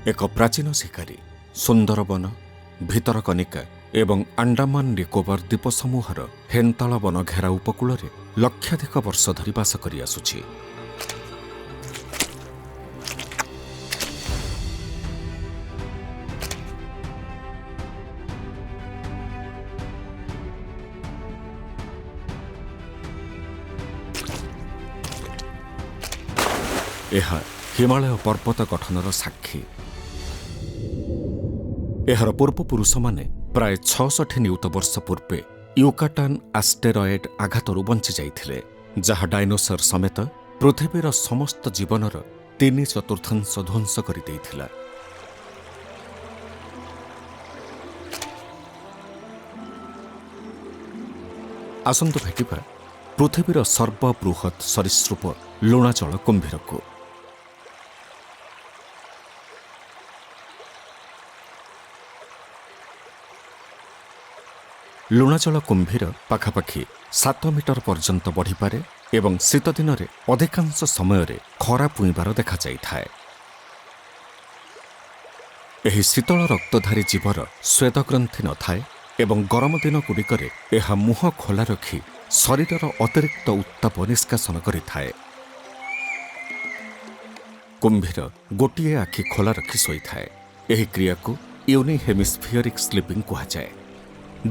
ଏକ ପ୍ରାଚୀନ ଶିକାରୀ ସୁନ୍ଦରବନ, ଭିତରକନିକା ଏବଂ ଆଣ୍ଡାମାନ ନିକୋବର ଦ୍ୱୀପସମୂହର ହେନ୍ତାଳ ବନ ଘେରା ଉପକୂଳରେ ଲକ୍ଷାଧିକ ବର୍ଷ ଧରି ବାସ କରିଆସୁଛି। ଏହା ହିମାଳୟ ପର୍ବତ ଗଠନର ସାକ୍ଷୀ। ଏହାର ପୂର୍ବପୁରୁଷମାନେ ପ୍ରାୟ 66 ନିୟୁତ ବର୍ଷ ପୂର୍ବେ ୟୁକାଟାନ୍ ଆଷ୍ଟେରଏଡ୍ ଆଘାତରୁ ବଞ୍ଚିଯାଇଥିଲେ, ଯାହା ଡାଇନୋସର ସମେତ ପୃଥିବୀର ସମସ୍ତ ଜୀବନର 3/4 ଧ୍ୱଂସ କରିଦେଇଥିଲା। ଆସନ୍ତୁ ଭେଟିବା ପୃଥିବୀର ସର୍ବବୃହତ୍ ସରୀସୃପ ଲୁଣାଜଳ କୁମ୍ଭୀରକୁ। ଲୁଣାଜଳ କୁମ୍ଭୀର ପାଖାପାଖି 7 ମିଟର ପର୍ଯ୍ୟନ୍ତ ବଢ଼ିପାରେ ଏବଂ ଶୀତଦିନରେ ଅଧିକାଂଶ ସମୟରେ ଖରା ପୁଇଁବାର ଦେଖାଯାଇଥାଏ। ଏହି ଶୀତଳ ରକ୍ତଧାରୀ ଜୀବର ସ୍ୱେଦଗ୍ରନ୍ଥି ନଥାଏ ଏବଂ ଗରମ ଦିନଗୁଡ଼ିକରେ ଏହା ମୁହଁ ଖୋଲା ରଖି ଶରୀରର ଅତିରିକ୍ତ ଉତ୍ତାପ ନିଷ୍କାସନ କରିଥାଏ। କୁମ୍ଭୀର ଗୋଟିଏ ଆଖି ଖୋଲା ରଖି ଶୋଇଥାଏ। ଏହି କ୍ରିୟାକୁ ୟୁନିହେମିସ୍ଫିୟରିକ୍ ସ୍ଲିପିଂ କୁହାଯାଏ,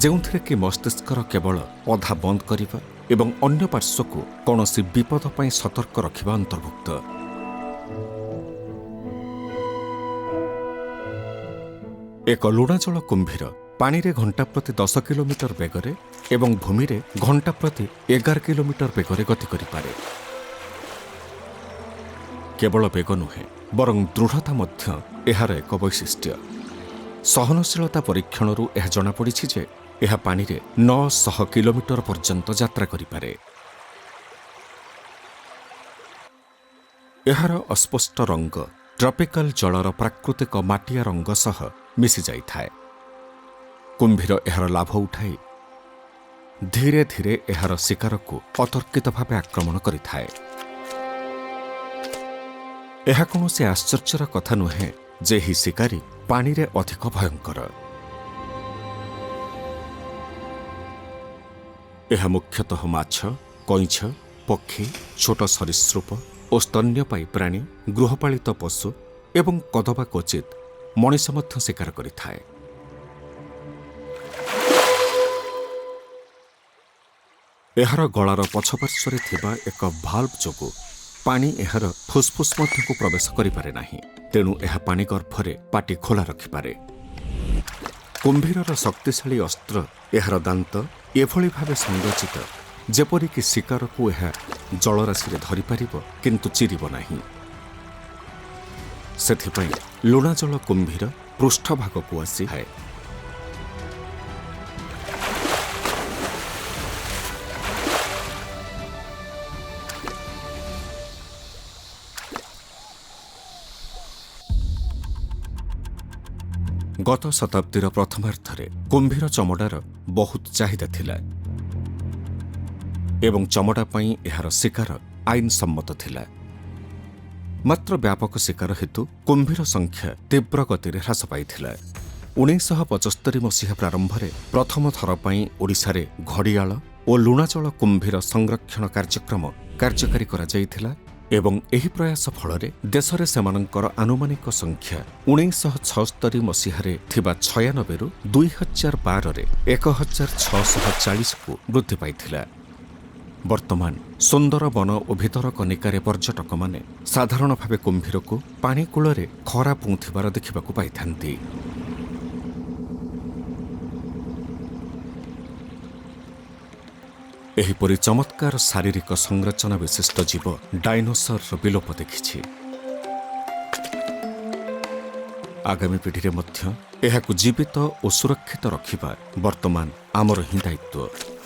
ଯେଉଁଥିରେ କି ମସ୍ତିଷ୍କର କେବଳ ଅଧା ବନ୍ଦ କରିବା ଏବଂ ଅନ୍ୟ ପାର୍ଶ୍ୱକୁ କୌଣସି ବିପଦ ପାଇଁ ସତର୍କ ରଖିବା ଅନ୍ତର୍ଭୁକ୍ତ। ଏକ ଲୁଣାଜଳ କୁମ୍ଭୀର ପାଣିରେ ଘଣ୍ଟା ପ୍ରତି 10 କିଲୋମିଟର ବେଗରେ ଏବଂ ଭୂମିରେ ଘଣ୍ଟା ପ୍ରତି 11 କିଲୋମିଟର ବେଗରେ ଗତି କରିପାରେ। କେବଳ ବେଗ ନୁହେଁ, ବରଂ ଦୃଢ଼ତା ମଧ୍ୟ ଏହାର ଏକ ବୈଶିଷ୍ଟ୍ୟ। ସହନଶୀଳତା ପରୀକ୍ଷଣରୁ ଏହା ଜଣାପଡ଼ିଛି ଯେ ଏହା ପାଣିରେ 900 କିଲୋମିଟର ପର୍ଯ୍ୟନ୍ତ ଯାତ୍ରା କରିପାରେ। ଏହାର ଅସ୍ପଷ୍ଟ ରଙ୍ଗ ଟ୍ରପିକାଲ ଜଳର ପ୍ରାକୃତିକ ମାଟିଆ ରଙ୍ଗ ସହ ମିଶିଯାଇଥାଏ। କୁମ୍ଭୀର ଏହାର ଲାଭ ଉଠାଇ ଧୀରେ ଧୀରେ ଏହାର ଶିକାରକୁ ଅତର୍କିତ ଭାବେ ଆକ୍ରମଣ କରିଥାଏ। ଏହା କୌଣସି ଆଶ୍ଚର୍ଯ୍ୟର କଥା ନୁହେଁ ଯେ ଏହି ଶିକାରୀ ପାଣିରେ ଅଧିକ ଭୟଙ୍କର। ଏହା ମୁଖ୍ୟତଃ ମାଛ, କଇଁଛ, ପକ୍ଷୀ, ଛୋଟ ସରୀସୃପ ଓ ସ୍ତନ୍ୟପାୟୀ ପ୍ରାଣୀ, ଗୃହପାଳିତ ପଶୁ ଏବଂ କଦବା କ୍ୱଚିତ ମଣିଷ ମଧ୍ୟ ଶିକାର କରିଥାଏ। ଏହାର ଗଳାର ପଛପାର୍ଶ୍ୱରେ ଥିବା ଏକ ଭାଲ୍ଭ ଯୋଗୁଁ ପାଣି ଏହାର ଫୁସ୍ଫୁସ୍ ମଧ୍ୟକୁ ପ୍ରବେଶ କରିପାରେ ନାହିଁ, ତେଣୁ ଏହା ପାଣି ଗର୍ଭରେ ପାଟି ଖୋଲା ରଖିପାରେ। କୁମ୍ଭୀରର ଶକ୍ତିଶାଳୀ ଅସ୍ତ୍ର ଏହାର ଦାନ୍ତ ଏଭଳି ଭାବେ ସଂରଚିତ ଯେପରିକି ଶିକାରକୁ ଏହା ଜଳରାଶିରେ ଧରିପାରିବ, କିନ୍ତୁ ଚିରିବ ନାହିଁ। ସେଥିପାଇଁ ଲୁଣାଜଳ କୁମ୍ଭୀର ପୃଷ୍ଠଭାଗକୁ ଆସିଥାଏ। ଗତ ଶତାବ୍ଦୀର ପ୍ରଥମାର୍ଦ୍ଧରେ କୁମ୍ଭୀର ଚମଡ଼ାର ବହୁତ ଚାହିଦା ଥିଲା ଏବଂ ଚମଡ଼ା ପାଇଁ ଏହାର ଶିକାର ଆଇନସମ୍ମତ ଥିଲା। ମାତ୍ର ବ୍ୟାପକ ଶିକାର ହେତୁ କୁମ୍ଭୀର ସଂଖ୍ୟା ତୀବ୍ର ଗତିରେ ହ୍ରାସ ପାଇଥିଲା। 1975 ମସିହା ପ୍ରାରମ୍ଭରେ ପ୍ରଥମ ଥର ପାଇଁ ଓଡ଼ିଶାରେ ଘଡ଼ିଆଳ ଓ ଲୁଣାଜଳ କୁମ୍ଭୀର ସଂରକ୍ଷଣ କାର୍ଯ୍ୟକ୍ରମ କାର୍ଯ୍ୟକାରୀ କରାଯାଇଥିଲା ଏବଂ ଏହି ପ୍ରୟାସ ଫଳରେ ଦେଶରେ ସେମାନଙ୍କର ଆନୁମାନିକ ସଂଖ୍ୟା 1976 ମସିହାରେ ଥିବା 96ରୁ 2012ରେ 1640କୁ ବୃଦ୍ଧି ପାଇଥିଲା। ବର୍ତ୍ତମାନ ସୁନ୍ଦରବନ ଓ ଭିତରକନିକାରେ ପର୍ଯ୍ୟଟକମାନେ ସାଧାରଣ ଭାବେ କୁମ୍ଭୀରକୁ ପାଣି କୂଳରେ ଖରା ପୁଉଁଥିବାର ଦେଖିବାକୁ ପାଇଥାନ୍ତି। ଏହିପରି ଚମତ୍କାର ଶାରୀରିକ ସଂରଚନା ବିଶିଷ୍ଟ ଜୀବ ଡାଇନୋସରର ବିଲୋପ ଦେଖିଛି। ଆଗାମୀ ପିଢ଼ିରେ ମଧ୍ୟ ଏହାକୁ ଜୀବିତ ଓ ସୁରକ୍ଷିତ ରଖିବା ବର୍ତ୍ତମାନ ଆମର ହିଁ ଦାୟିତ୍ୱ।